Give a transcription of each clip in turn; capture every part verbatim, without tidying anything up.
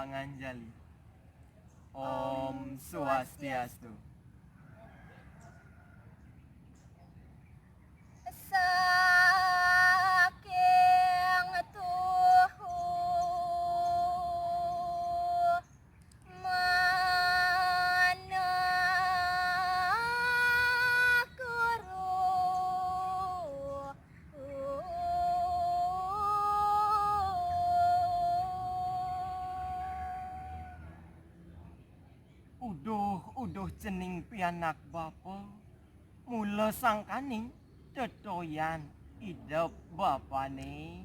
Panganjali. Om Swastiastu. Saking tuhu manakuru. Uduh-uduh cening pianak bapa, mula sangkaning tetoyan idep bapane.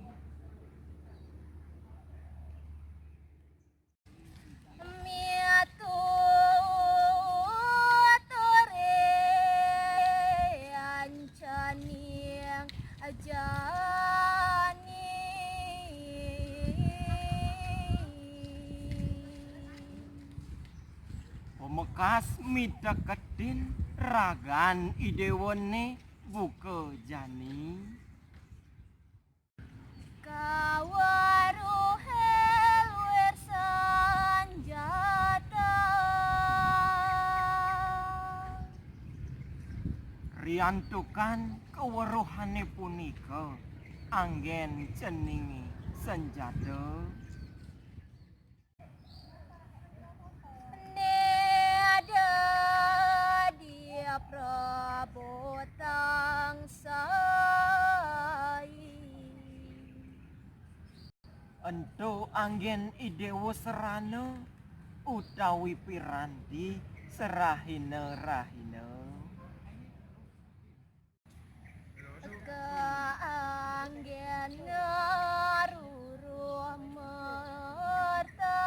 Mituturi ancaning jani. Pamekas miteketin ragan idewane buka jani. Kaweruhe luir sanjata. Riantukan kaweruhane punika anggen ceninge sanjata. Neda di prabotang sai. Ento anggen idewa serana utawi piranti serahina-rahina. Kaanggen ngaruruh merta.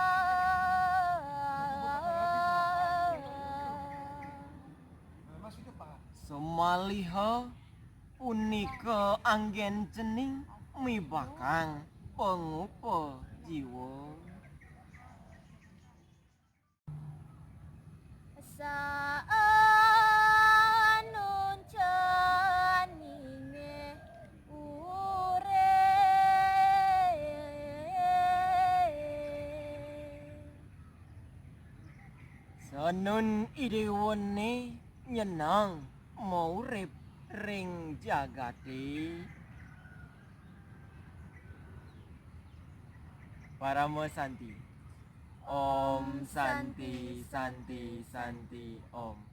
Samaliha punika anggen cening mibakang pangupa jiwa. Saanun ceninge urip. Sanun idewane nyeneng maurip ring jagate. Parama Santi. Om Santi, Santi, Santi, Om.